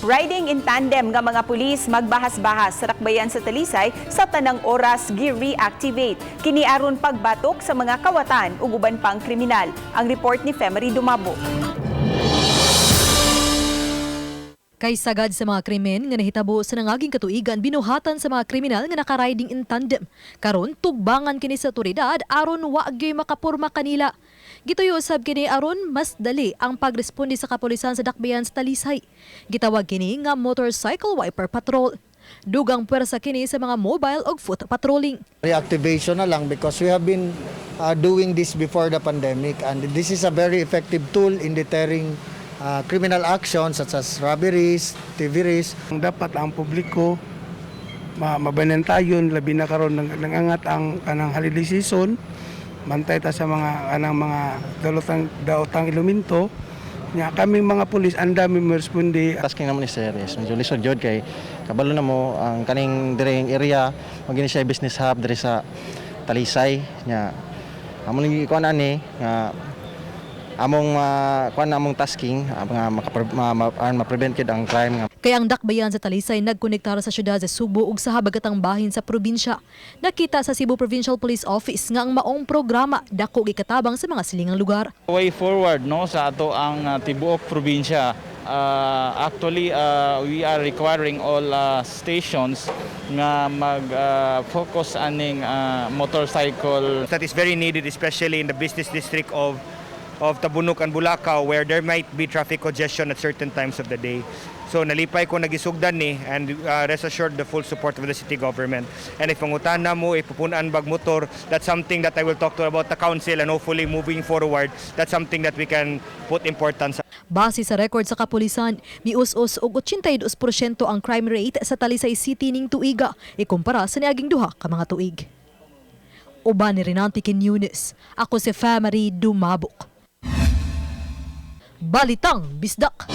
Riding in tandem nga mga pulis magbahas-bahas sa dakbayan sa Talisay sa tanang oras gi-reactivate. Kini aron pagbatok sa mga kawatan ug uban pang kriminal. Ang report ni Femery Dumabo. Kay sagad sa mga krimen nga nahitabo sa nangaging katuigan binuhatan sa mga kriminal nga naka-riding in tandem. Karon tugbangan kini sa otoridad aron wa gyoy makapurma kanila. Gituyo usab kini aron mas dali ang pagresponde sa kapulisan sa dakbayan sa Talisay. Gitawag kini nga Motorcycle Wiper Patrol. Dugang puwersa kini sa mga mobile og foot patrolling. Reactivation na lang because we have been doing this before the pandemic, and this is a very effective tool in deterring criminal actions such as robberies, thieveries. Ang dapat ang publiko mabanantayon, labi na karon nang nangangat ang kanang holiday season. Bantay ta sa mga kanang mga dalotang daotang elemento nya. Kaming mga pulis, andam mi moresponde. Tasking naman ni sir is medyo lisod jud kay kabalo na mo ang kaning direng area magini siya business hub diri sa Talisay. Nya amo ning gikuan ani nga among kuan among tasking nga ma-prevent kid ang crime nga. Kay ang dakbayan sa Talisay nagkonektar sa syudad sa Sugbo ug sa habagatang bahin sa probinsya. Nakita sa Cebu Provincial Police Office nga ang maong programa dako gikatabang sa mga silingang lugar. Way forward, no, sa ato ang tibuok probinsya. Actually, we are requiring all stations nga mag focus aning motorcycle. That is very needed, especially in the business district of Tabunok and Bulacau, where there might be traffic congestion at certain times of the day. So nalipay ko nagisugdan ni and rest assured the full support of the city government. And if mangutana mo, ipupun-an bag motor, that's something that I will talk to about the council, and hopefully moving forward, that's something that we can put importance. Base sa record sa kapulisan, mius-us og 82% ang crime rate sa Talisay City ning tuiga ikumpara sa niaging duha ka mga tuig. Uban ni Renante Quiñones, ako si Famary Dumabok. Balitang Bisdak.